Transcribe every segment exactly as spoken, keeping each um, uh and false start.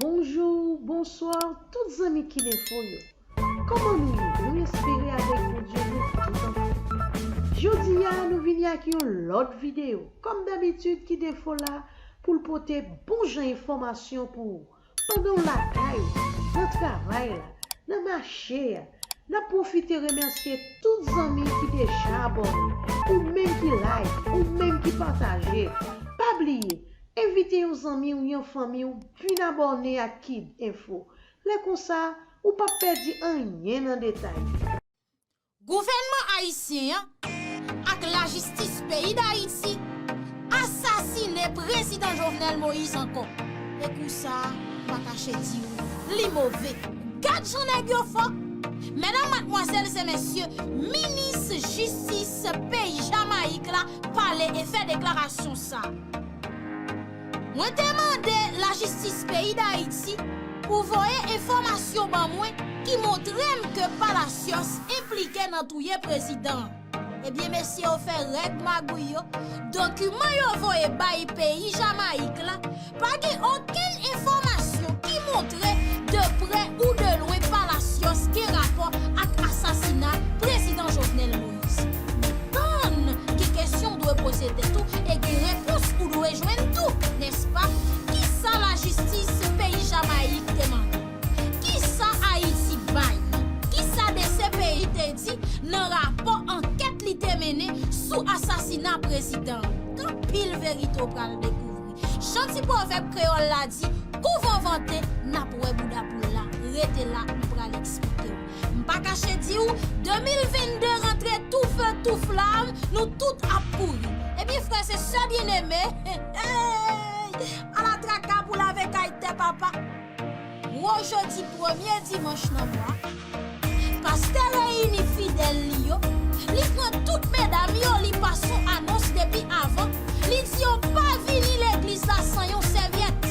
Bonjou, bonswa, tout zanmi Kid Enfo yo. Kòman nou ye? Nou espere avèk Bondye nou tout anfòm. Jodi a, nou vini ak yon lòt videyo. Kòm dabitid, Kid Enfo la pou l pote bon jan enfòmasyon pou ou. Pandan w lakay ou, nan travay la, nan mache a, n ap pwofite remèsye tout zanmi ki deja abòne, ou menm ki like, ou menm ki pataje. Pa bliye, envite yon zanmi ou yon fanmi w vin abòne ak Kid Enfo. Lè konsa, ou p ap pèdi anyen nan detay. Gouvènman ayisyen an ak lajistis peyi Dayiti asasinen prezidan Jovenel Moïse ankò. E kou sa a, m pa kache di w, li move. Gad jan nèg yo fò! Medam, madmwazèl e mesye, minis jistis peyi Jamayik la pale e fè deklarasyon sa a. Mwen te mande lajistis peyi Dayiti pou voye enfòmasyon ban mwen ki montre m ke Palacios enplike nan touye prezidan an. Ebyen, mesye yo fè règ magouy yo. Dokiman yo voye bay peyi Jamayik la pa gen okenn enfòmasyon ki montre de prè ou de lwen Palacios gen rapò ak asasina prezidan Jovenel Moïse. Tann, gen kesyon w dwe poze tèt ou e gen repons ou dwe jwenn tou, nèspa? Kisa lajistis peyi Jamayik te mande? Kisa Ayiti bay? Kisa D C P I te di nan rapò ankèt li te mennen sou asasina prezidan an? Gen anpil verite w pral dekouvri. Jan ti pwovèb kreyòl la di, kou van vante, n ap wè bouda poul la. Rete la, m pral eksplike w. M pa kache di w, de mil vennde rantre tou fe tou flam, nou tout ap kouri. Ebyen, frè e sè byeneme, ala traka pou lave kay tè papa. Gwo jodi premye dimanch nan mwa, pastè reyini fidèl li yo, li pran tout medam yo, li pase yon anons depi avan, li di yo pa vini legliz la san yon sèvyèt,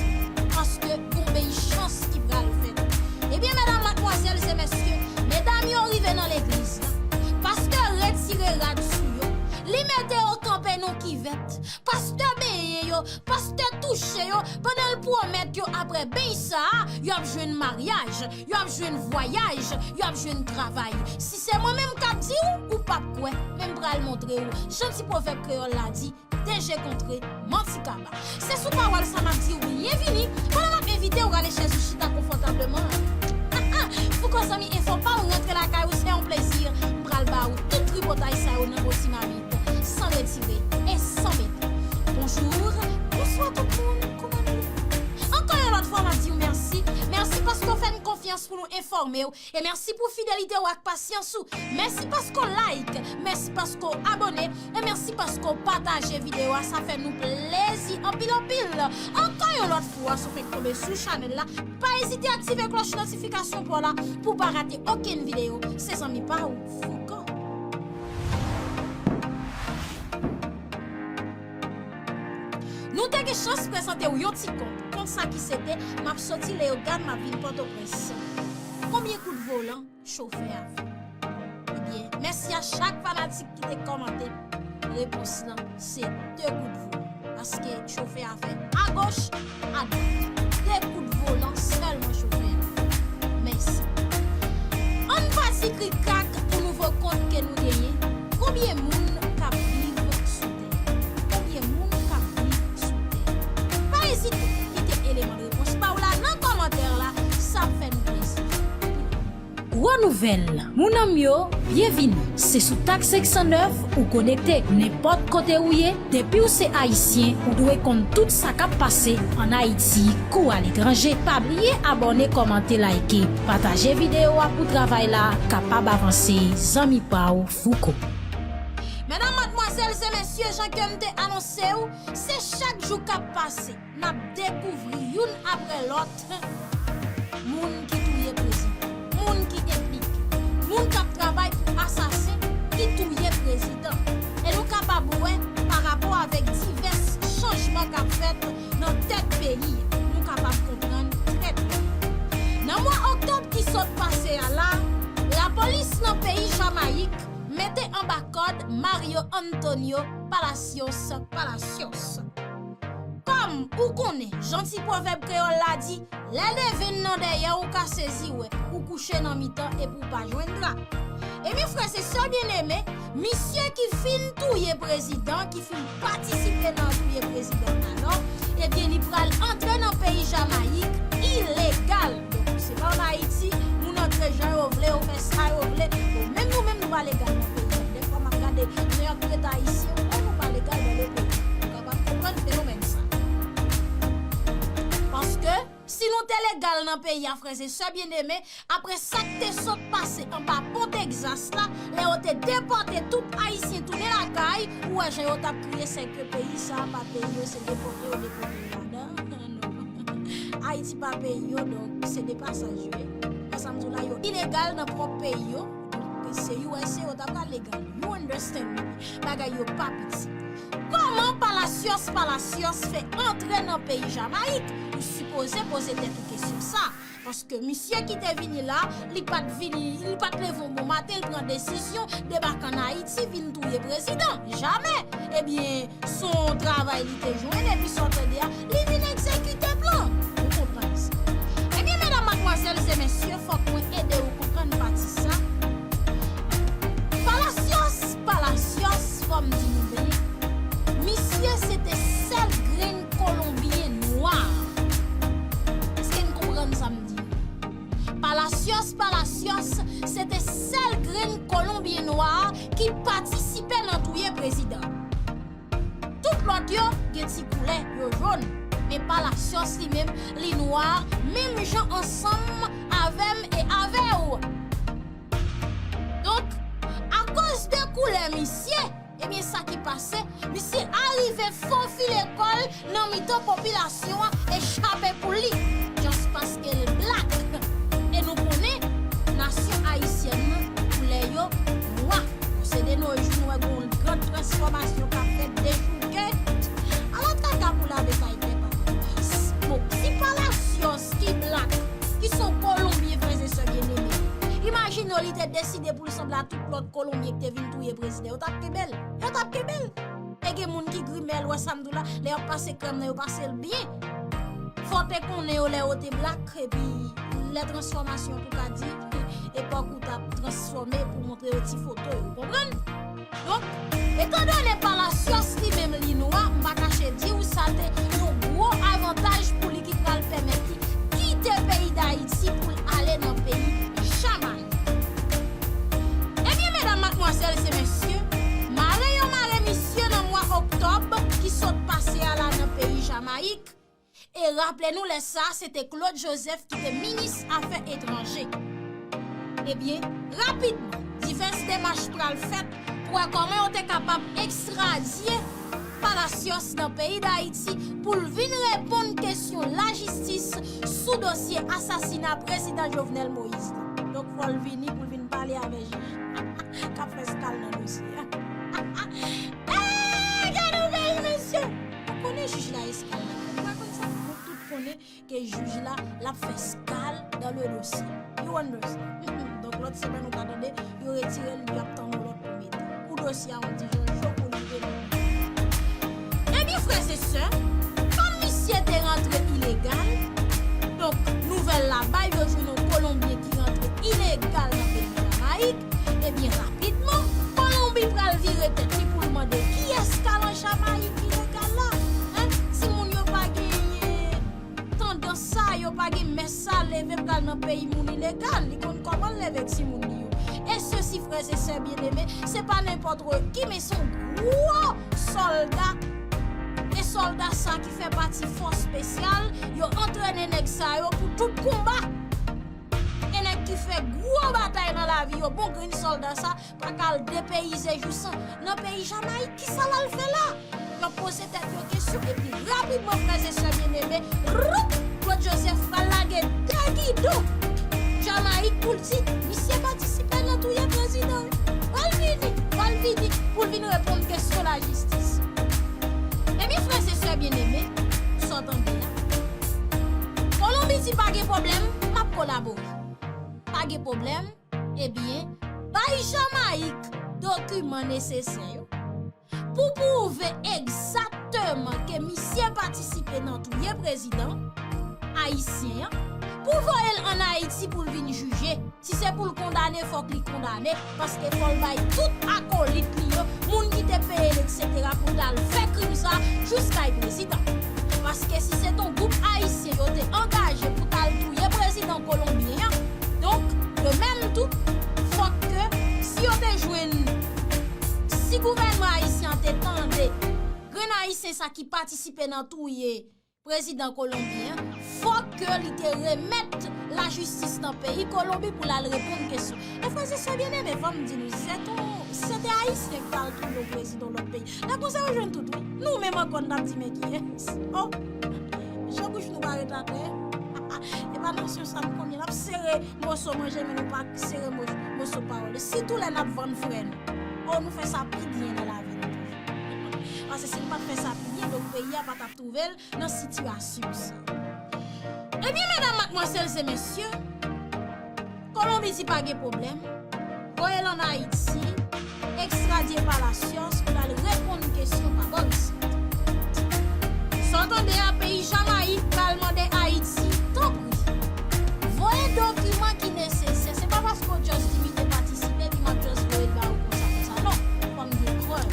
paske gon beny chans ki pral fèt. Ebyen, medam, madmwazèl e mesye, medam yo rive nan legliz la. Pastè retire rad sou yo, li mete yo kanpe nan kivèt. Pastè benyen yo, pastè touche yo, pandan l pwomèt yo apre beny sa a, y ap jwenn maryaj, y ap jwenn vwayaj, y ap jwenn travay. Si se mwen menm k ap di w, ou p ap kwè, men m pral montre w. Jan ti pwovèb kreyòl la di, denje kontre, manti kaba. Se sou pawòl sa m ap di w byenvini, pandan m ap envite w rale chèz ou chita konfòtableman. Fouco zanmi enfo pa w rantre lakay ou, se yon plezi. M pral ba w tout tripotay sa yo nan gwo ti mamit, san retire e san mete. Bonjou, bonswa tout moun, kòman nou ye? Ankò yon lòt fwa, m ap di w mèsi. Mèsi paske w fè n konfyans pou nou enfòme w. E mèsi pou fidelite w ak pasyans ou. Mèsi paske w like, mèsi paske w abòne, e mèsi paske w pataje videyo a. Sa fè nou plezi anpil, anpil. Ankò yon lòt fwa, si w fenk tonbe sou chanèl la, pa ezite aktive klòch notifikasyon pa w la pou w pa rate okenn videyo. Se zanmi pa w, Fouco. Nou te gen chans prezante w yon ti kont. Kont sa ki se te, m ap soti Leyogàn, m ap vin Pòtoprens. Konbyen kout volan chofè a fè? Ebyen, mèsi a chak fanatik ki te kòmante. Repons lan se de kout volan. Paske chofè a fè agoch, adwat. De kout volan sèlman chofè a fè. Mèsi. Ann pati krikrak pou nouvo kont ke nou genyen. Konbyen moun k ap viv sou tè? Konbyen moun k ap viv sou tè? Pa ezite kite eleman repons pa w la nan kòmantè la, sa ap fè nou plezi. Gwo nouvèl, moun an m yo, byenvini. Se sou Tak senk san nèf ou konekte. Nenpòt kote ou ye, depi w se ayisyen, ou dwe konn tout sa k ap pase ann Ayiti kou aletranje. Pa bliye abòne, kòmante, like, pataje videyo a pou travay la kapab avanse. Zanmi pa w, Fouco. Medam, madmwazèl e mesye, jan ke m te anonse w, se chak jou k ap pase n ap dekouvri youn apre lòt moun ki touye prezidan, moun ki enplike, moun k ap travay pou asasen ki touye prezidan. E nou kapab wè, pa rapò avèk divès chanjman k ap fèt nan tèt peyi a, nou kapab konprann trè byen. Nan mwa oktòb ki sot pase a la, lapolis nan peyi Jamayik mete anba kòd Mario Antonio Palacios Palacios. Kòm Ou konnen, jan ti pwovèb kreyòl la di, lè devenn nan dèyè w ka sezi wè, ou kouche nan mitan epi w pa jwenn dra. Ebyen, frè e sè byeneme, misye ki fin touye prezidan, ki fin patisipe nan touye prezidan Talon, ebyen, li pral antre nan peyi Jamayik ilegal. Donk, se pa ann Ayiti, moun antre jan yo vle, yo fè sa yo vle. Bon, menm nou menm, nou pa legal nan peyi a. Dèfwa, m ap gade, nou y ap trete Ayisyen, oh, nou pa legal nan le peyi. Nou kapab konprann fenomèn sa. Paske, si nou te legal nan peyi a, frè e sè byeneme, apre sa k te sot pase anba pon Tegzas la, lè yo te depòte tout Ayisyen tounen lakay, ou wè jan yo t ap kriye, sèke peyi sa a pa peyi yo, se depòte yo depòte yo ladan. Non. Ayiti pa peyi yo, donk se de pasaj yo ye. Wè sa m di w la, yo ilegal nan pwòp peyi yo. Donk se U S A yo ta pral legal. You understand me? Bagay yo pa piti. Kòman Palacios Palacios fè antre nan peyi Jamayik? Ou sipoze poze tèt ou kesyon sa. Paske misye ki te vini la, li pa t vini, li pa t leve yon bon maten, li pran desizyon, debake ann Ayiti, vin touye prezidan. Jamè! Ebyen, se yon travay li te jwenn, epi sa w tande a, li vin egzekite plan. Ou konprann sa. Ebyen, medam, madmwazèl e mesye, fòk mwen ede w konprann pati sa. Palacios, Palacios, fò m di nou byen, misye se te sèl grenn Kolonbyen nwa. Èske n konprann sa m di? Palacios, Palacios, se te sèl grenn Kolonbyen nwa ki patisipe nan touye prezidan. Tout lòt yo gen ti koulè, yo jòn. Men Palacios li menm, li nwa, menm jan ansanm avè m e avè w. Donk, akoz de koulè misye, ebyen, sa ki pase, misye arive fofile kò l nan mitan popilasyon an e chape pou li, just paske l blak. E nou konnen, nasyon ayisyèn nan, koulè yo nwa. Se de no jou, nou wè gon gran transfòmasyon k ap fèt, dechouke. Ala kaka pou lave kay pèp a. Bon, si Palacios ki blak, ki se yon Kolonbyen, frè e sè byeneme, imajine w li te deside pou l sanble a tout lòt Kolonbyen ki te vin touye prezidan. Yo t ap kenbe l. Yo t ap kenbe l. E gen moun ki grimè l, wè sa m di w la, lè y ap pase krèm nan, yo pase l byen. Fò w te konnen yo lè yo te blak, epi lè transfòmasyon pou ka di, epòk ou t ap transfòme pou montre yo ti foto yo. Konprann? Donk, etandone Palacios li menm li nwa, m pa kache di w sa te yon gwo avantaj pou li ki pral pèmèt li kite peyi Dayiti pou l ale nan peyi Jamayik. Ebyen, medam, madmwazèl e mesye, mare yo mare misye nan mwa oktòb ki sot pase a la nan peyi Jamayik. E raple nou, lè sa a, se te Claude Joseph ki te minis afè etranje. Ebyen, rapidman, divès demach pral fèt pou wè kòman yo te kapab ekstradye Palacios nan peyi Dayiti pou l vin reponn kesyon lajistis sou dosye asasina prezidan Jovenel Moïse la. Donk, fò l vini pou l vin pale avè jij k ap fè eskal nan dosye a. Ey, gade yon peyi, mesye! Ou konnen jij la eskal la. Ou pa konn sa? Nou tout konnen ke jij la, l ap fè eskal dans le dossier. You understand? Donk, lòt semèn, ou ka tande, yo retire l, y ap tann yon lòt pou mete. Pou dosye a, yon ti jan cho pou li vini. Ebyen, frè e sè, kòm misye te rantre ilegal, donk, nouvèl la bay yo jwenn yon Kolonbyen ki rantre ilegal nan peyi Jamayik, ebyen, rapidman, Kolonbi pral vire tèt li pou l mande kiyès k al an Jamayik ilegal la. Hein? Timoun yo pa genyen tandans sa, yo pa gen mès sa, leve pral nan peyi moun ilegal, li konn kòman l leve timoun li yo. E sesi, frè e sè byeneme, se pa nenpòt ki, men se yon gwo sòlda. E sòlda sa ki fè pati fòs espesyal, yo antrene nèg sa yo pou tout konba. E nèg ki fè gwo batay nan lavi yo, bon grenn sòlda sa, pa ka al depeyize jousan nan peyi Jamayik. Kisa l al fè la? Yo poze tèt yo kesyon, epi rapidman, frè e sè byeneme, roup, Claude Joseph pral lage de gidon Jamayik pou l di, misye patisipe nan touye prezidan. Pral vini, pral vini, pou l vin reponn kesyon lajistis. Ebyen, frè e sè byeneme, sa w tande a, Kolonbi di pa gen pwoblèm, m ap kolabore. Pa gen pwoblèm, ebyen, bay Jamayik dokiman nesesè yo. pou pwouve egzakteman ke misye patisipe nan touye prezidan ayisyen an, pou voye l ann Ayiti pou l vin jije. Si se pou l kondane, fòk li kondane, paske fò l bay tout akolit li yo, moun ki te peye l, etsetera, pou l t al fè krim sa, jis kay prezidan. Paske si se t on gwoup ayisyen yo te angaje pou t al touye prezidan kolonbyen an, donk, de menm tou, fòk ke si yo te jwenn, si gouvènman ayisyen an te tande grenn ayisyen sa ki patisipe nan touye prezidan kolonbyen an, fòk ke li te remèt lajistis nan peyi Kolonbi pou l al reponn kesyon. E frè e sè byeneme, fò m di nou, si se te, si se te ayisyen ki t al touye yon prezidan lòt peyi, nèg konsa yo jwenn tout, wi. Nou menm ankò, n t ap di, men kiyès? Oh! Jan bouch nou pa ret atè. E pa nasyon sa nou konnen, n ap sere moso manje, men nou pa sere mo-, moso pawòl. Sitou lè n ap vann frè nou. Oh, nou fè sa pi byen nan lavi nou toujou. Paske si n pa t fè sa pi byen, donk peyi a pa t ap twouve l nan sitiyasyon sa. Ebyen, medam, madmwazèl e mesye, Kolonbi di pa gen pwoblèm, voye l ann Ayiti, ekstradye Palacios pou l al reponn kesyon pa bò isit. Sa w tande a, peyi Jamayik pral mande Ayiti, tanpri, voye dokiman ki nesesè. Se pa paske w just di m te patisipe, epi m ap just voye l ba ou konsa, konsa. Non, fò m gen prèv.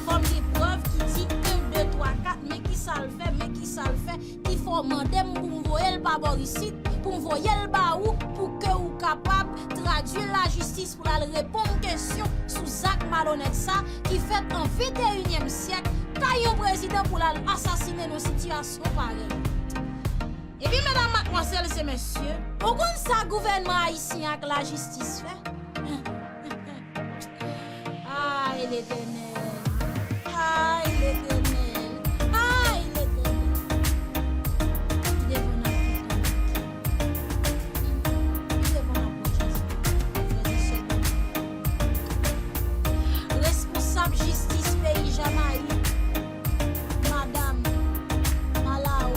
Fò m gen prèv ki di en, de, twa, kat, men kisa l fè, men kisa l fè, ki fè w mande m pou m voye l pa bò isit, pou m voye l ba ou, pou ke ou kapab tradui lajistis pou l al reponn kesyon sou zak malonèt sa ki fèt an venteyinyèm syèk, kay yon prezidan pou l al asasinen nan sitiyasyon parèy. Ebyen, medam, madmwazèl e mesye, ou konn sa gouvènman ayisyen ak lajistis fè? Ay, Letènèl! Ay, Letènèl! Ay, Letènèl! Ki devan n ap pran Jezi? Ki devan n ap pran Jezi? Frè e sè, responsab jistis peyi Jamayik, madam Malao,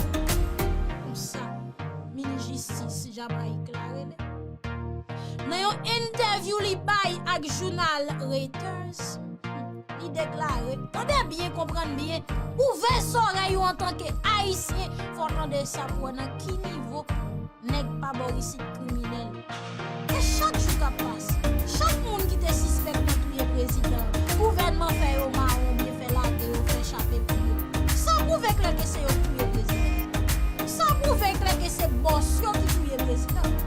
konsa, minis jistis Jamayik la rele. Nan yon entèvyou li bay ak jounal Reuters, li deklare, tande byen, konprann byen, ouvè zòrèy ou antanke Ayisyen, fò w tande sa pou w wè nan ki nivo nèg pa bò isit kriminèl. E chak jou k ap pase, chak moun ki te sispèk nan touye prezidan, gouvènman fè yo mawon oubyen fè lage yo, fè chape pou yo. Sa pwouve klè ke se yo k touye prezidan. Sa pwouve klè ke se bòs yo ki touye prezidan.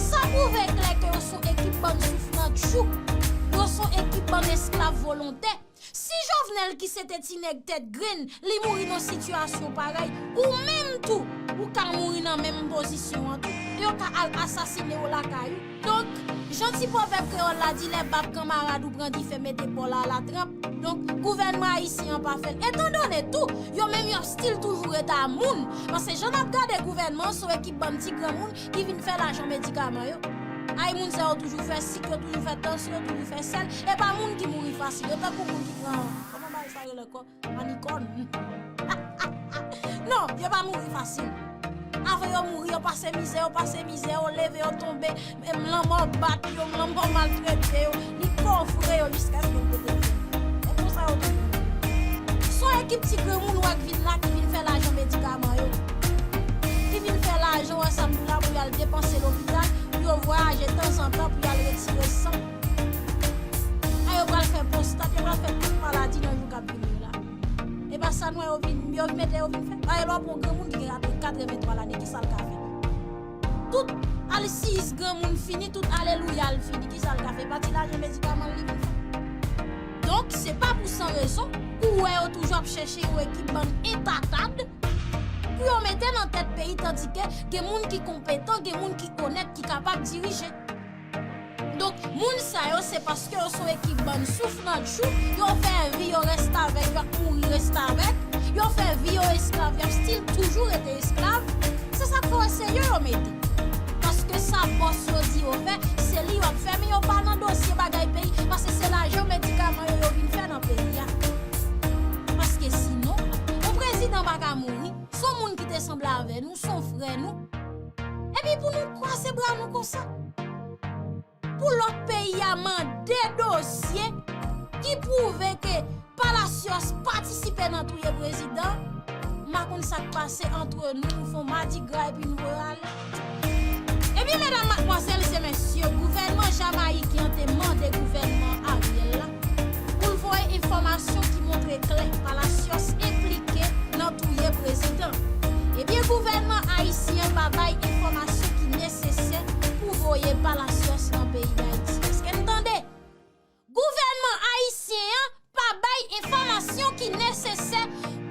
Sa pwouve klè ke yo se yon ekip bann souflantchou. Yo se yon ekip bann esklav volontè. Si Jovenel, ki se te ti nèg tèt grenn, li mouri nan sitiyasyon parèy, ou menm tou, ou ka mouri nan menm pozisyon an tou. Yo ka al asasine w lakay ou. Donk, jan ti pwovèb kreyòl la di, lè bab kanmarad ou pran dife, mete bòl a latranp. Donk, gouvènman ayisyen an pa fè l. Etandone tou, yo menm y ap still toujou rete a moun. Paske jan n ap gade gouvènman an, se yon ekip bann ti granmoun ki vin fè lajan medikaman yo. Ay, moun sa yo toujou fè sik, yo toujou fè tansyon, yo toujou fè sèl. E pa moun ki mouri fasil, yo tankou moun ki pran, kòman bagay sa rele ankò? Manikòn. Non, yo pa mouri fasil. Avan yo mouri, yo pase mizè, yo pase mizè, yo leve, yo tonbe, menm lanmò bat yo, lanmò maltrete yo, li kofre yo jiskaske l pete fyèl. E konsa yo toujou. Se yon ekip ti granmoun w ap vin la ki vin fè lajan medikaman yo, ki vin fè lajan, wè sa m di w la, pou y al depanse lopital, pou yo vwayaje tanzantan, pou y al retire san. A, yo pral fè pwostat, yo pral fè tout maladi nan jou k ap vini yo la. E pa sa nou wè yo vin, yo mete yo vin fè. Paske lè w pran yon granmoun ki gen katreventwa lane, ki sa l ka fè? Tout alsiyis granmoun fini, tout alelouya l fini, ki sa l ka fè? E pa ti lajan medikaman li vin fè. Donk, se pa pou san rezon ou wè yo toujou ap chèche yon ekip bann entatad pou yo mete nan tèt peyi, tandike gen moun ki konpetan, gen moun ki onèt, ki kapab dirije. Donk, moun sa yo, se paske yo se yon ekip bann souflantchou, yo fè vi yo restavèk, y ap mouri restavèk, yo fè vi yo esklav, y ap still toujou rete esklav. Se sa k fè w wè se yo yo mete. Paske sa bòs yo di yo fè, se li y ap fè, men yo pa nan dosye bagay peyi, paske se lajan medikaman yo yo vin fè nan peyi a. Paske sinon, yon prezidan pa ka mouri, se yon moun ki te sanble avè nou, se yon frè nou. Epi pou nou kwaze bra nou konsa. Pou lòt peyi a mande dosye ki pwouve ke Palacios patisipe nan touye prezidan. M pa konn sa k pase antre nou, nou fè yon madigra epi nou voye ale. Ebyen, medam, madmwazèl e mesye, gouvènman jamayiken an te mande gouvènman Ariel la pou l voye enfòmasyon ki montre klè Palacios enplike nan touye prezidan. Ebyen, gouvènman ayisyen an pa bay enfòmasyon ki nesesè pou voye Palacios nan peyi Dayiti. Èske n tande? Gouvènman ayisyen an pa bay enfòmasyon ki nesesè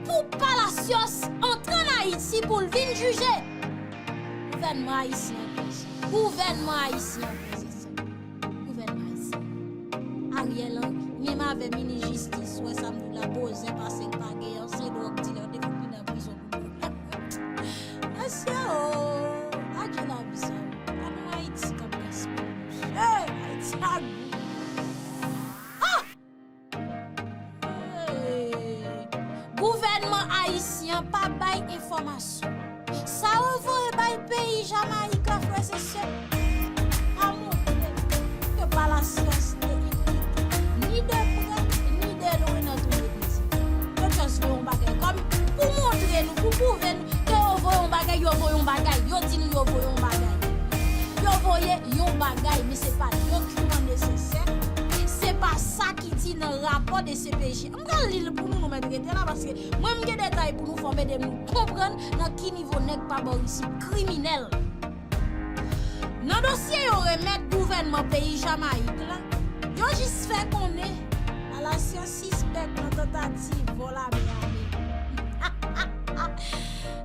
pou Palacios antre ann Ayiti pou l vin jije. Gouvènman ayisyen an koze. Gouvènman ayisyen an koze sa. Gouvènman ayisyen an. Ariel Henry, menm avè minis jistis, wè sa m di w la, bozè pase l pa gen, ansyen dwòg dilè, te fout li nan prizon pou dwòg. Mesye o, adje lavi sa. Pa nan Ayiti k ap gaspiye. Hey, Ayiti a gou. Ah! Hey! Gouvènman ayisyen an pa bay enfòmasyon. Sa yo voye bay peyi Jamayik la, frè e sè, pa montre ke Palacios te enplike ni de prè, ni de lwen nan touye prezidan. Yo just voye yon bagay kòm pou montre nou, pou pwouve nou ke yo voye yon bagay, yo voye yon bagay, yo di nou yo voye yon bagay. Yo voye yon bagay, men se pa dokiman nesesè, se pa sa ki di nan rapò D C P J. M pral li l pou nou, nou mèt rete la, paske mwen m gen detay pou nou fè, m ede nou konprann nan ki nivo nèg pa bò isit kriminèl. Nan dosye yo remèt gouvènman peyi Jamayik la, yo jis fè konnen Palacios sispèk nan tantativ vòl ame ame.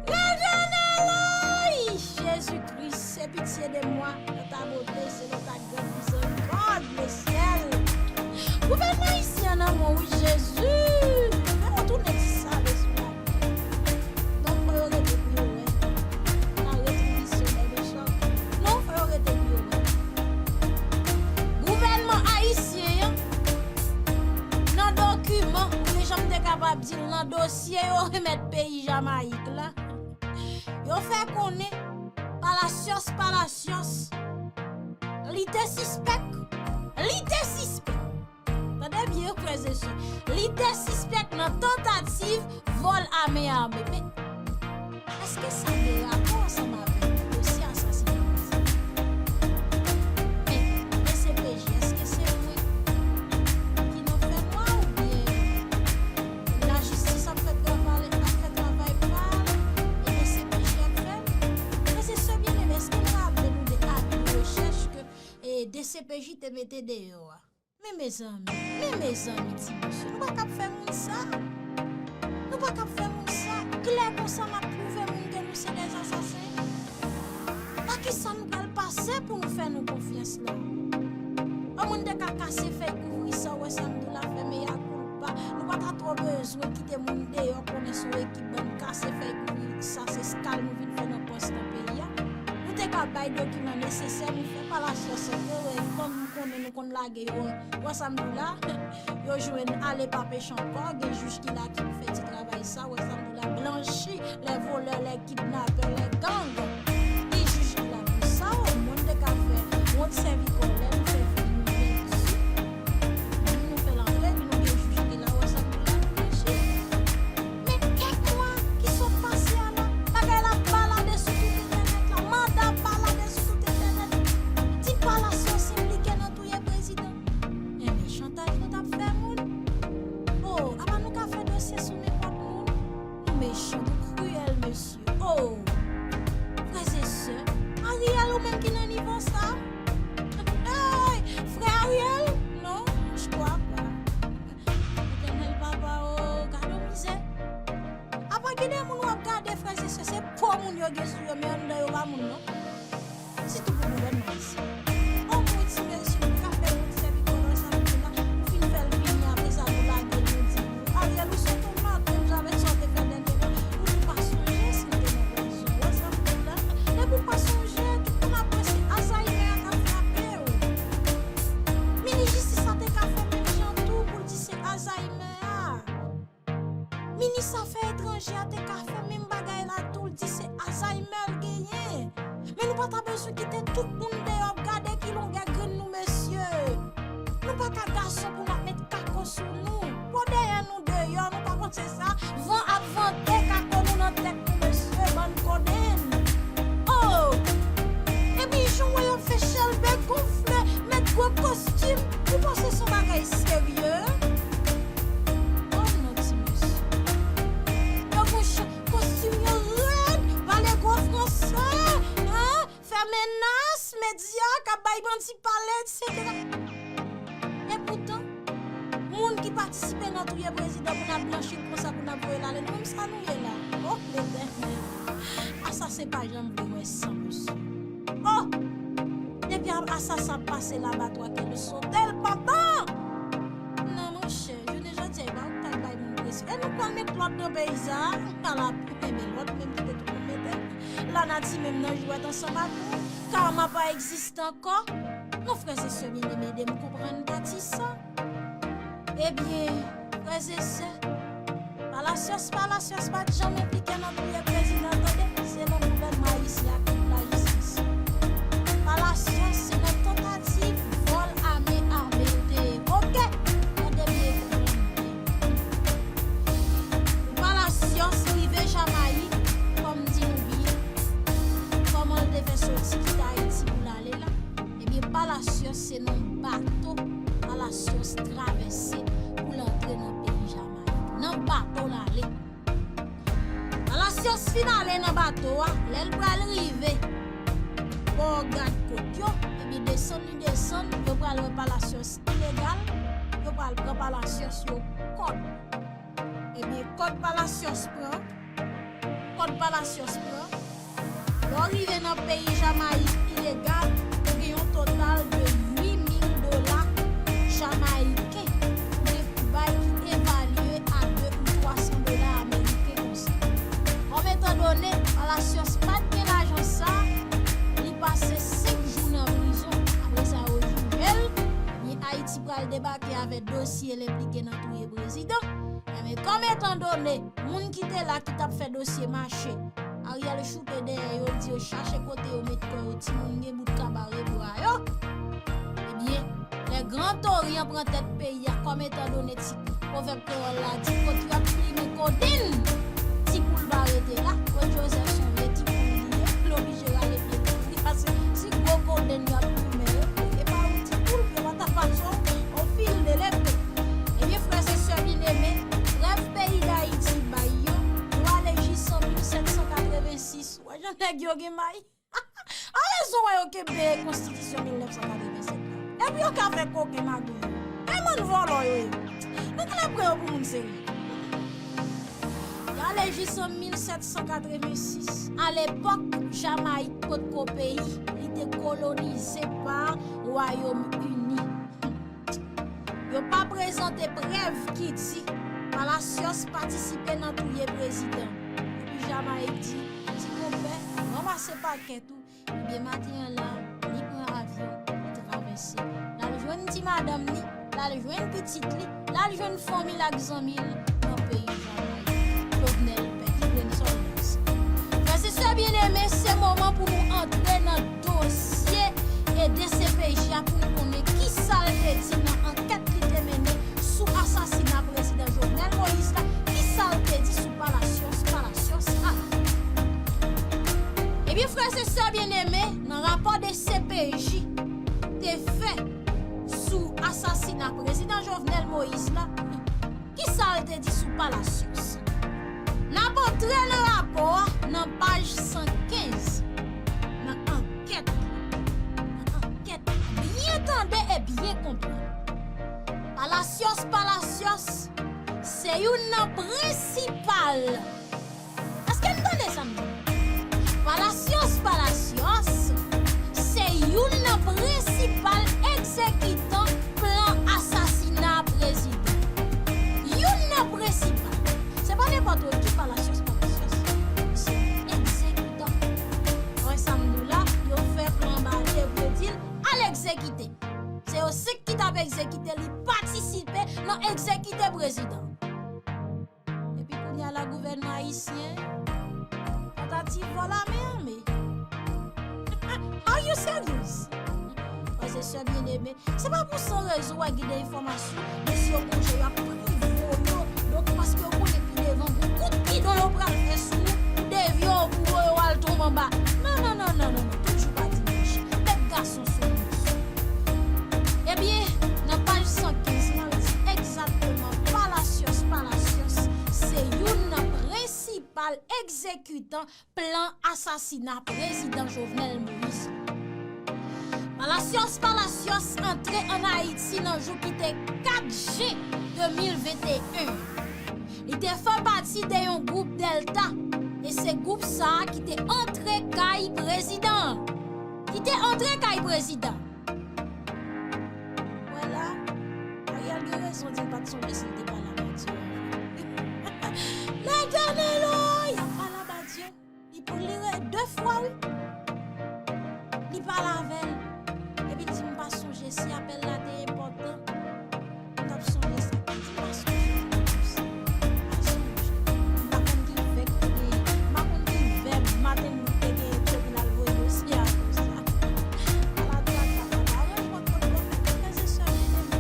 Letènèl, ay! Jezi Kris, aie pitié de moi, dans ta beauté, selon ta grande miséricorde, le ciel. Gouvènman ayisyen an nan men w, wi, Jezi. Men w tounen ti sale sou la. Non, fò yo rete pou yo wè. La rétribution des méchants. Non, fò yo rete pou yo wè. Gouvènman ayisyen an, nan dokiman, oubyen jan m te kapab di l, nan dosye yo remèt peyi Jamayik la, yo fè konnen Palacios, Palacios, li te sispèk. Li te sispèk. Tande byen, frè e sè. Li te sispèk nan tantativ vòl ame ame. Men, èske sa gen rapò ansanm avèk dosye asasina prezidan? Men, D C P J, èske se mwen ki nan fènwa oubyen lajistis ap fè travay, ap fè travay pa l, e D C P J ap fè l? Frè e sè byeneme, èske n raple nou de avi de rechèch ke, e, D C P J te mete deyò a? Men mezanmi, men mezanmi, ti mesye, nou pa kab fè moun sa. Nou pa kab fè moun sa. Klè konsa n ap pwouve moun ke nou se dè asasen. Pa kisa nou pral pase pou nou fè nou konfyans la? Yon moun te ka kase fèy kouvri sa, w wè sa m di w la, fè mea culpa. Nou pa ta twò bezwen kite moun deyò konnen se yon ekip bann kase fèy kouvri sa, se skal nou vin fè nan pòs nan peyi a. Nou te ka bay dokiman nesesè, nou fè Palacios antre, wè, kòm nou konnen nou konn lage yo, wè sa m di w la, yo jwenn ale pa peche ankò, gen jij ki la ki pou fè ti travay sa, wè sa m di w la, blanchi les voleurs, les kidnappeurs, les gangs. Ki jij ki la pou sa, o, moun te ka fè wont sèvi kòlè, nou fè figi nou pèdi. Nou fè l antre, epi nou gen jij ki la, wè sa m di w la, nou blanchi. Men kèk mwa ki sot pase a la, bagay la ap balade sou tout entènèt la, manda ap balade sou tout entènèt. Di Palacios enplike nan touye prezidan. Enben, chantaj nou t ap fè moun. O, apa nou ka fè dosye sou nenpòt moun? Nou mechan, nou kriyèl, mesye. O, frè e sè, Ariel, ou menm ki nan nivo sa? Hey, frè Ariel? Non, je crois pas. Etènèl papa, o, gade yon mizè. Apa gen de moun w ap gade, frè e sè, se po moun yo gen sou yo, men anndan yo pa moun non. Sitou pou gouvènman ayisyen. Anmwey ti mesye, nou ka fè yon sèvi kòlè sa nou la, nou fin fè l vini, apre sa nou lage l, nou di, Ariel, ou se tomat, menm jan avèk sa w te fè dènye fwa, ou di w pa sonje si l te nan prizon. Wè sa m di w la? Depi w pa sonje, tout moun ap panse Alzheimer a ka frape w. Minis jistis la te ka fè menm jan tou pou l di se Alzheimer a. Minis afè etranje a te ka fè menm bagay la tou, l di se Alzheimer l genyen. Men nou pa ta bezwen kite tout moun deyò ap gade ki longè grenn nou, mesye. Nou pa ka gason pou n ap met kako sou nou. Bò dèyè nou. medya k ap bay manti pale, etsetera. Epoutan, moun ki patisipe nan touye prezidan pou n ap blanchi l konsa, pou n ap voye l ale, nou menm sa nou ye la. Oh, Letènèl! Asasen pa janm vle wè san, mesye. Oh! Depi a- asasen ap pase labatwa, ke nou sote l pandan! Non, monchè, jounen jodi a, e pa ou k ta bay moun presyon. E nou pral met lòd nan peyi sa a, ala pou mete lòd, menm ki te tou pou mete. Lanati menm nan jwèt ansanm ak nou. Kama pa egziste ankò. Non, frè e sè byeneme, ede m konprann pati sa. Ebyen, frè e sè, Palacios, Palacios pa t janm enplike nan touye prezidan, tande, selon gouvènman ayisyen ak tout lajistis. Palacios se nan tantativ vòl ame ame l te ye. Oke, tande byen, konprann byen. Pou Palacios rive Jamayik, kòm di nou byen, kòman l te fè soti kite Ayiti pou l ale la? Ebyen, Palacios se nan bato Palacios travèse pou l antre nan peyi Jamayik. Nan bato l ale. Palacios fin ale nan bato a, lè l pral rive bò gad kot yo, ebyen, desann li desann, yo pral wè Palacios ilegal, yo pral pran Palacios, yo kòd. Ebyen, kòd Palacios pran, kòd Palacios pran. Lè w rive nan peyi Jamayik ilegal, ou gen yon total de uit mil dola jamayiken ou gen pou bay ki evalye a de ou twa san dola ameriken konsa. Kòm etan done, Palacios pa t gen lajan sa, li pase senk jou nan prizon. Apre sa, yo jije l, ebyen Ayiti pral debake avèk dosye l enplike nan touye prezidan. Ebyen, kòm etan done, moun ki te la ki t ap fè dosye mache, Ariel choute dèyè yo, l di yo chache kote yo met kò yo, timoun gen bout kabare bwa yo. Ebyen, lè Gran Toryan pran tèt peyi a, kòm etan done ti pwovèb kreyòl la di, kot yo ap plimen kodenn, ti poul pa rete la. Claude Joseph se yon vye ti poul li ye, l oblije rale pye poul li, paske si gwo kodenn yo ap plimen yo, e pa yon ti poul, yo pa ta fason, on fil de lepe. Ebyen, frè e sè byeneme, prèv peyi Dayiti bay yo, yo ale jis an mil sèt san katrevensis. Wè jan nèg yo gen may. A rezon wè yo kenbe konstitisyon mil nèf san katrevennsèt la. Epi yo ka fè koken magouy. E bann vòlò yo ye. Nou genlè pran yo pou moun serye. Y ale jis an mil sèt san katrevensis. Alepòk, Jamayik potko peyi, li te kolonize pa Wayòm Ini. Yo pa prezante prèv ki di Palacios patisipe nan touye prezidan. Epi Jamayik di, ti konpè, ranmase pakèt ou. Ebyen, maten an la, li pran avyon, li travèse. L al jwenn ti madanm li, l al jwenn pitit li, l al jwenn fanmi l ak zanmi l nan peyi Jamayik. Jovenel pèdi grenn sòl nan sa. Frè e sè byeneme, se moman pou nou antre nan dosye e D C P J a pou n konnen ki sa l te di nan ankèt li te mennen sou asasina prezidan Jovenel Moïse la, ki sa l te di sou Palacios, Palacios a. Ebyen, frè e sè byeneme, nan rapò D C P J te fè sou asasina prezidan Jovenel Moïse la, ki sa l te di sou Palacios? N ap antre nan rapò a nan paj san kenz, nan ankèt, nan ankèt. Byen tande e byen konprann. Palacios, Palacios, se youn nan prensipal. Èske n tande sa m di? Palacios, Palacios, se youn nan prensipal egzekitan plan asasina prezidan. Youn nan prensipal. Se pa nenpòt ki Palacios, Palacios. Se egzekitan. Wè sa m di w la, yo fè plan ba li epi yo di l al egzekite. Se yo senk ki t ap egzekite, li patisipe nan egzekite prezidan. Epi kounye a la, gouvènman ayisyen, tantativ vòl ame ame. Are you serious? Frè e sè byeneme, se pa pou san rezon w ap gen de enfòmasyon, mesye yo konje yo ap privo yo, donk paske yo konnen pi devan gon kout bidon yo pral fè sou ou, pou devye w, pou voye w al tonbe anba. Non, non, non, non, non, non, tout jou pa dimanch. Tèt gason sou moun. Ebyen, nan paj san kenz, n al di egzakteman, Palacios, Palacios, se youn nan prensipal egzekitan plan asasina prezidan Jovenel Moïse. Palacios Palacios antre ann Ayiti nan jou ki te kat jen de mil venteyen. Li te fè pati de yon gwoup Delta, e se gwoup sa a ki te antre kay prezidan an. Ki te antre kay prezidan. Wè la, Ariel gen rezon di l pa t sonje si l te pale a Badio. Nèg Danilo, y ap pale a Badio. Li pou li re de fwa, wi. Li pale avè l. Epi l di, "M pa sonje si apèl la te enpòtan. M t ap sonje sa." M di, "Pa sonje, pa sonje. M pa konn ki vèb ki te genyen. M pa konn ki vèb Martin Luther te genyen, epi l al voye dosye a konsa." Ala traka, papa. Rann kont, kont, kont, frè e sè byeneme.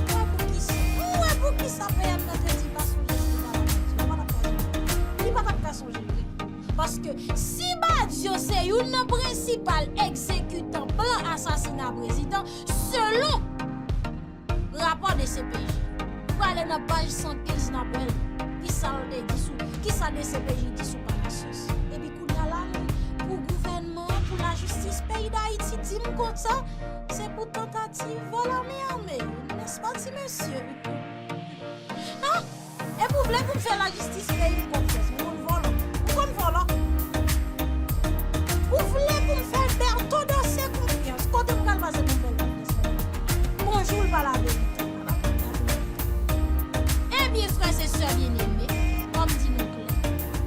Ou wè poukisa, ou wè poukisa P M nan te di pa sonje si pale a Badio. Ou pa t ap ka sonje. Li pa t ap ka sonje vre. Paske si Badio se youn nan prensipal egzekitan plan asasina prezidan, selon rapò D C P J, ou prale nan paj san kenz n ap wè l. Kisa l te di sou, kisa D C P J di sou Palacios. Epi kounye a la, pou gouvènman, pou lajistis peyi Dayiti di m konsa, se pou tantativ vòl ame ame, nèspa ti mesye? An? Epi w vle pou m fè lajistis peyi m konfyans? M konn vòlò. M konn vòlò. Ou vle pou m fè Bertho Dorcé konfyans? Kote m pral pase pou m fè l konfyans? Bonjou, l pa laverite. Ebyen, frè e sè byeneme, ban m di nou klè,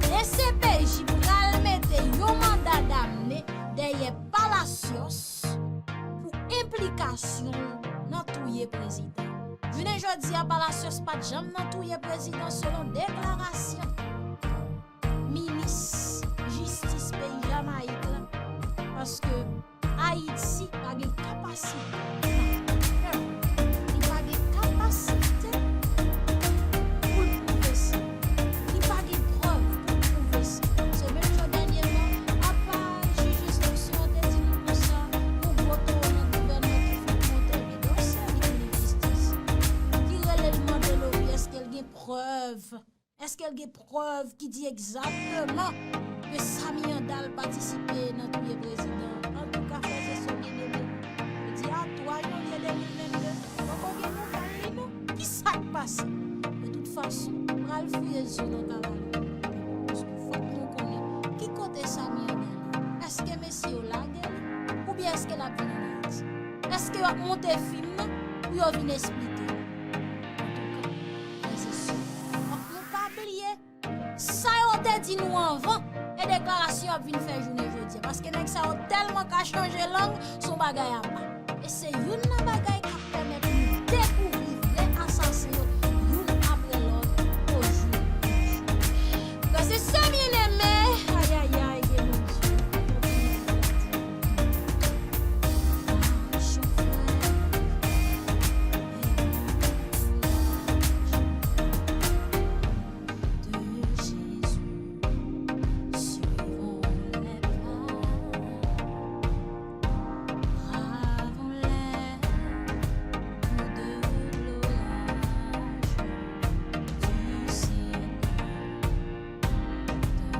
D C P J pral mete yon manda damne dèyè Palacios pou enplikasyon l nan touye prezidan. Jounen jodi a, Palacios pa t janm nan touye prezidan, selon deklarasyon minis jistis peyi Jamayik la, paske Ayiti pa gen kapasite, li pa gen kapasite pou l pwouve sa. Li pa gen prèv pou l pwouve sa. Semèn sa dènyèman, apa jij enstriksyon an te di nou konsa, gon gwo towo nan gouvènman ki fèk monte, li denonse, li tounen jistis. Ki rele l mande Lovi èske l gen prèv. Èske l gen prèv ki di egzakteman ke Samy Andal patisipe nan touye prezidan an? Antouka, frè e sè byeneme, jodi a twa janvye de mil vennde, poko gen nouvèl li non. Kisa k pase? De tout fason, pral fouye zye w nan kalalou. Paske fòk nou konnen ki kote Samy Andal ye. Èske mesye yo lage li? Oubyen èske l ap vin ann Ayiti? Èske y ap monte fim nan pou yo vin esplike? Antouka, frè e sè, fòk nou pa bliye sa yo te di nou anvan e deklarasyon y ap vin fè jounen jodi a. Paske nèg sa yo tèlman ka chanje lang, se yon bagay apa. E se youn nan bagay k ap pèmèt nou dekouvri vrè asasen yo youn apre lòt ojou. Frè e sè byeneme, ayayay, gen Bondye. De Jésus, suivons les pas, bravons les coups de l'orage du Seigneur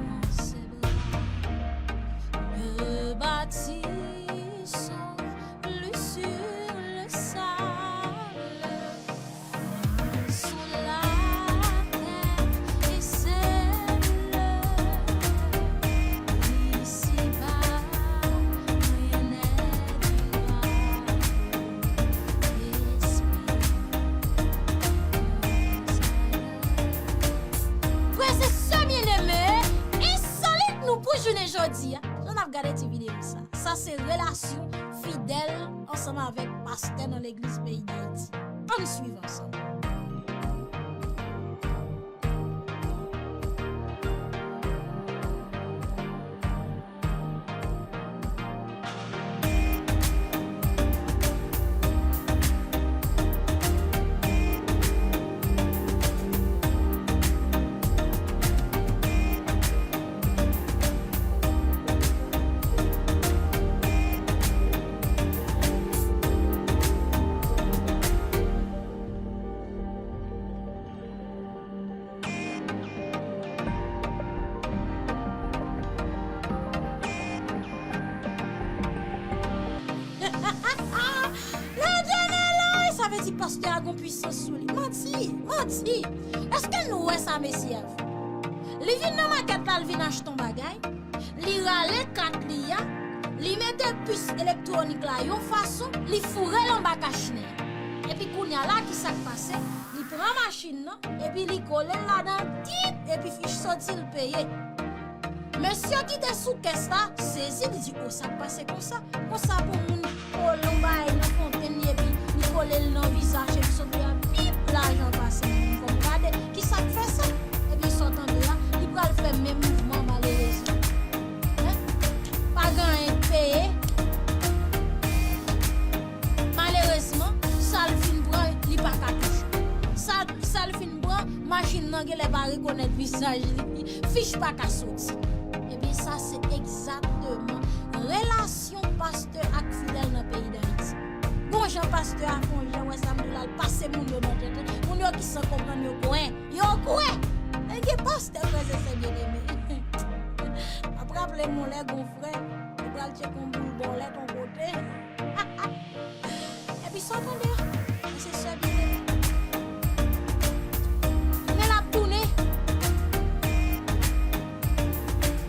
dans ses bras. Ne bâtissons plus sur le sable, sur la terre et ses douleurs. Ici-bas, rien n'est durable. Respirons. Frè e sè byeneme, ensolit nou pou jounen jodi a. Jan n ap gade ti videyo sa. Sa se relasyon Fidel ansanm avèk pastè nan legliz peyi Dayiti. Ann swiv ansanm. Sa vle di pastè a gon pwisans sou li. Manti, manti. Èske nou wè sa, mesye a fè? Li vin nan makèt la, li vin achte yon bagay. Li rale kat li a, li mete pis elektwonik la yon fason, li foure l anba kachnen an. Epi kounye a la, ki sa k pase? Li pran machin nan, epi li kole l ladan, tip, epi fich soti, l peye. Mesye ki te sou kès la sezi, li di, "O, sa k pase konsa? Konsa pou moun kole yon bagay nan fontenn li epi li kole l nan vizaj epi sot li a pip, lajan pase, moun kòm gade, ki sa k fè sa?" Ebyen, sa w tande a, li pral fè menm mouvman, malerezman. Hen? Pa gen anyen k peye. Malerezman, sa l fin pran, li pa ka touche. Sa, sa l fin pran, machin nan genlè pa rekonèt vizaj li. Fich pa ka soti. Ebyen, sa se egzakteman relasyon pastè ak fidèl nan peyi Dayiti. Gon jan pastè a fè yon jan, wè sa m di w la, l pase moun yo nan tenten. Moun yo ki san konprann yo kwè. Yo kwè! E gen pastè, frè e sè byeneme. Ap raple m yon lè gon frè, li pral tcheke yon boul bòlèt yon kote. Epi sa w tande a, se sè byeneme. Men l ap tounen.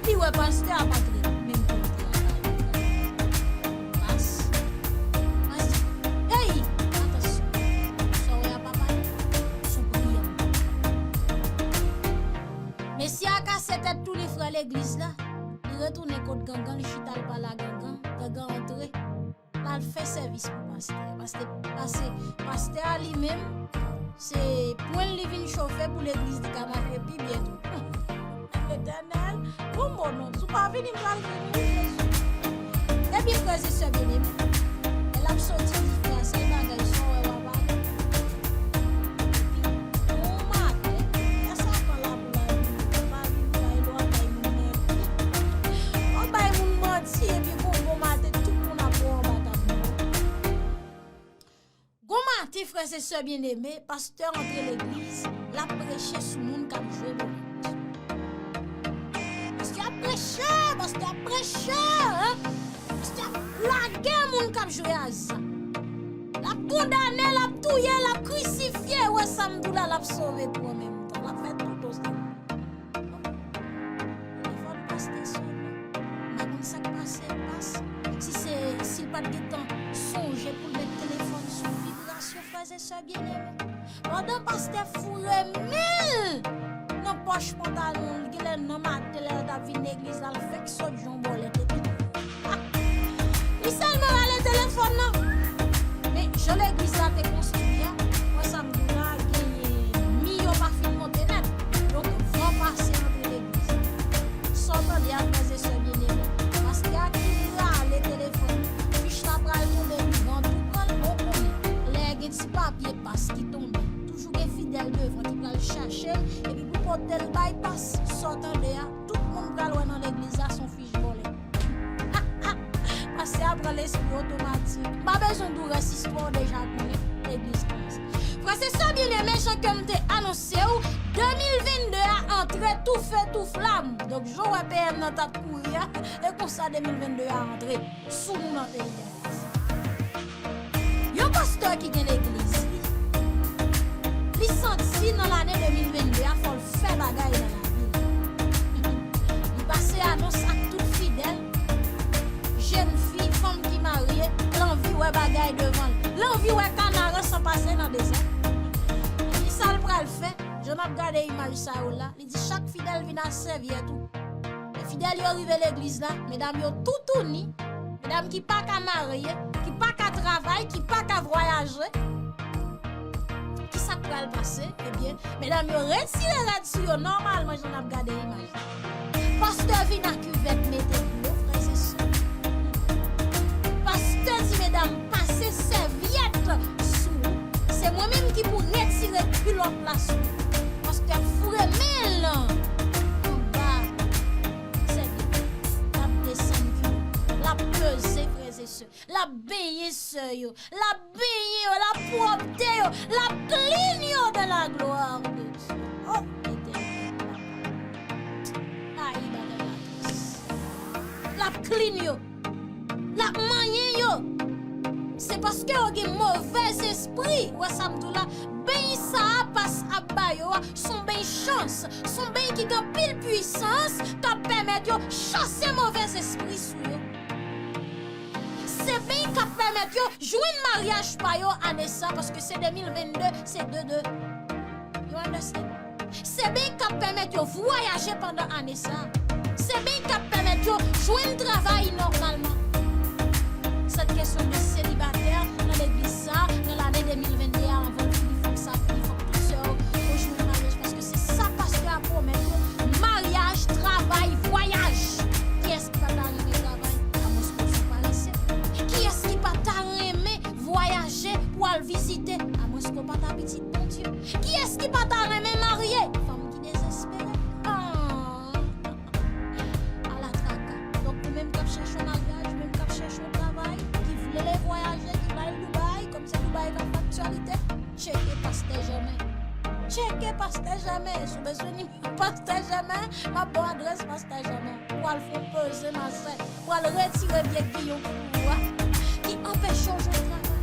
Li wè pastè a ap antre menm kote a. Pas. Pas. Ey! Atansyon. Sa w wè a pa pale. Sou priyè m. Mesye a kase tèt tou li frè legliz la. Li retounen kot gangan, li chita l pale a gangan. Gangan antre. L al fè sèvis pou pastè. Pastè, pastè, pastè a li menm, se pwen li vin chofe pou legliz li ka mache pi byen tou. Letènèl, bon bon non, si w pa vini, m pral vini, wi, Jezi. Epi frè e sè byeneme, lè l ap soti, di frè a, sèl bagay, sa w wè w ap ale. Epi, yon maten, lè Satan la pou l al vini, w pa vin bay lwa, bay moun manti. W ap bay moun manti, epi bon, bon maten, tout moun ap wè w anba tab nan. Gon maten, frè e sè byeneme, pastè antre legliz, l ap preche sou moun k ap jwe bòlèt. Pastè ap preche, pastè ap preche, en? Pastè ap lage moun k ap jwe aza. L ap kondane, l ap touye, l ap krisifye, wè sa m di w la, l ap sove tou an menm tan. L ap fè tout osè. Telefòn pastè sone. M pa konn sa k pase l, pas. Si se, si l pa t gentan sonje pou l met telefòn sou vibrasyon, frè e sè byeneme. Pandan pastè foure men l nan pòch pantalon l, genlè nan maten lè l t ap vin legliz la, l fenk sot jan yon bòlèt epi li sèlman rale telefòn nan. Men jan legliz la te konstwi a, wè sa m di w la, genyen mi yo pa fin monte nèt. Donk, van pase antre legliz la. Sa w tande a, frè e sè byeneme, pastè a ki rale telefòn, fich la pral tonbe, li van tou pran l, bon konnen. Lè gen ti papye pas ki tonbe, toujou gen fidèl devan ki pral chache l, epi pou pote l bay pas. Sa w tande a, tout moun pral wè nan legliz la, se yon fich bòlèt. Pastè a pran lespri otomatik. M pa bezwen di w rès istwa, w deja konnen legliz kòmanse. Frè e sè byeneme, jan ke m te anonse w, de mil vennde a antre tou fe tou flam. Donk, jan w wè P M nan t ap kouri a, e konsa de mil vennde a antre sou nou nan peyi a. Yon pastè ki gen legliz li, li santi nan lane de mil vennde a fò l fè bagay nan lavi l. Li pase anons ak tout fidèl, jèn fi, fanm ki marye, l anvi wè bagay devan l. L anvi wè Kanaran san pase nan dezè. Epi sa l pral fè, jan n ap gade imaj sa yo la, li di chak fidèl vin ak sèvyèt ou. Lè fidèl yo rive legliz la, medam yo toutouni, medam ki pa ka marye, ki pa ka travay, ki pa ka vwayaje. Kisa k pral pase? Ebyen, medam yo retire rad sou yo nòmalman, jan n ap gade imaj la. Pastè vin ak kivèt mete dlo, frè e sè. Pastè di medam pase sèvyèt sou ou. Se mwen menm ki pou retire kilòt la sou ou. Pastè ap foure men l anba sèvyèt. L ap desann kilot. L ap peze, frè e sè. L ap benyen sè yo. L ap benyen yo. L ap pwòpte yo. L ap clean yo dans la gloire de Dieu. Oh, Letènèl. Ayi, bagay la tris. L ap clean yo. L ap manyen yo. Se Paske yo gen movèzespri. Ou wè sa m di w la? Beny sa a pas ap ba yo a, s on beny chans, s on beny ki gen anpil pwisans, k ap pèmèt yo chase movèzespri sou yo. Se beny k ap pèmèt yo jwenn maryaj pa yo ane sa, paske se de mil venn de, se de de. You understand? Se beny k ap pèmèt yo vwayaje pandan ane sa. Se beny k ap pèmèt yo jwenn travay nòmalman. Sèt kesyon de selibatè nan legliz sa, nan lane de mil venn de a, anvan l fini, fòk sa fini, fòk tout sè yo jwenn maryaj, paske se sa pastè a pwomèt yo, maryaj, travay, vwayaj. Kiyès ki pa ta renmen travay? Amwens ke w se yon parese. Kiyès ki pa ta renmen vwayaje pou al vizite? Amwens ke w pa ta pitit Bondye. Kiyès ki pa ta renmen marye? Fanm ki dezespere. Ah. Ala traka. Donk, ou menm k ap chèche yon maryaj, ou menm k ap chèche yon travay, ki vle vwayaje, ki bay Dubai, kòm se Dubai k ap fè aktyalite, tcheke pastè Jèmen. Tcheke pastè Jèmen. Si w bezwen nimewo pastè Jèmen, m ap ba w adrès pastè Jèmen. Ou al fè yon peze masè. Pral retire vye giyon pou ou a, ki anpeche w jwenn travay.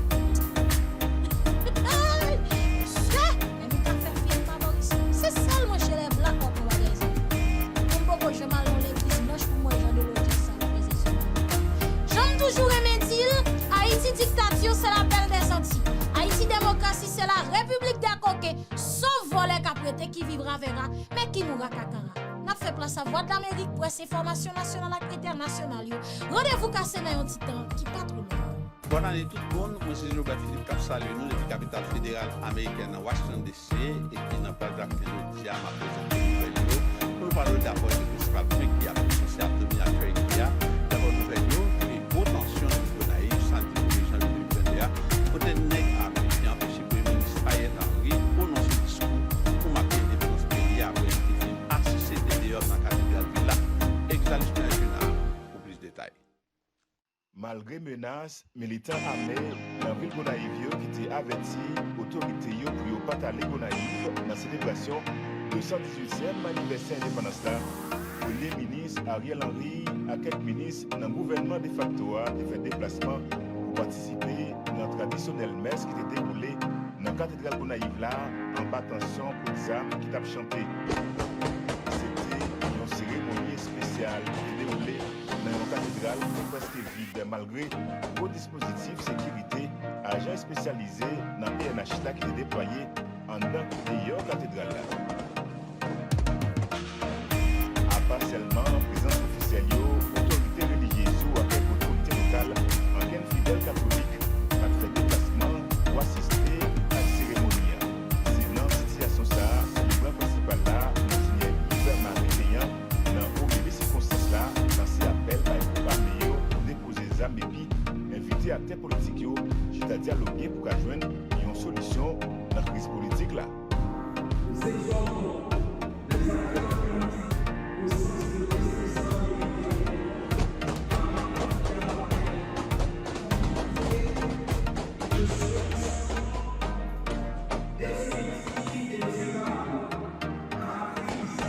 Ay, mesye, men nou ta fè fiyèl pa bò isi. Se sèl mwen chez les blacks w ap wè bagay sa. Mwen poko janm al nan legliz blanch pou m wè jan de lojans sa yo peze sou mwen. Jan m toujou renmen di l, Ayiti diktati, c'est la belle des Antilles. Ayiti demokrasi, c'est la République des coquins. Sof vòlè k ap rete, qui vivra verra, mais qui mourra kakara. N ap fè plas a Vwadlamerik, Près Enfòmasyon Nasyonal ak Entènasyonal yo. Randevou kase nan yon ti tan ki pa twò lontan. Bòn ane tout moun, mwen se Gilbert Philippe k ap salye nou depi kapital federal amerikèn nan Washington D C epi nan plas Jakmèl jodi a m ap prezante nouvèl yo pou nou pale de apò de prensipal pwen ki ap sanse ap domine aktyalite a. Dabò nouvèl yo, ke gwo tansyon nan vil Gonayiv samdi premye janvye de mil venn de a, kote nèg ame te anpeche Premye Minis Ariel Henry pwononse diskou pou make endepandans peyi a apre li te fin asiste de deyò nan katedral vil la. Exalus Mergena pou plis detay. Malgre menas, militan ame nan vil Gonayiv yo ki te avèti otorite yo pou yo pa t ale Gonayiv nan selebrasyon de san dizuityèm anivèsè endepandans la, Premye Minis Ariel Henry ak kèk minis nan gouvènman defakto a te fè deplasman pou patisipe nan tradisyonèl mès ki te dewoule nan katedral Gonayiv la, anba tansyon kout zam ki t ap chante. Se te yon seremoni espesyal ki te dewoule nan yon katedral ki te prèske vid, malgre gwo dispozitif sekirite ajan espesyalize nan P N H la ki te deplwaye anndan kou deyò katedral la. Apa sèlman prezans ofisyèl yo, otorite relijyez yo ak kèk otorite lokal, ankenn fidèl katolik pa t fè deplasman pou asiste ak seremoni an. Se nan sitiyasyon sa a, selebran prensipal la, Monsenyè Yves Marie Péan, nan omili sikonstans la, lanse apèl bay gwoup ame yo pou depoze zam epi envite aktè politik yo chita dyaloge pou ka jwenn yon solisyon nan kriz politik la. Nous exhortons les acteurs politiques au sens de responsabilité, à apporter à la paix, à une solution définitive et durable à la crise.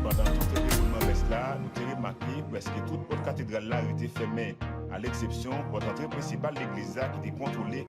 Pandan tout dewoulman mès la, nou te remake prèske tout pòt katedral la rete fèmen, a leksepsyon pòt antre prensipal legliz la ki te kontwole.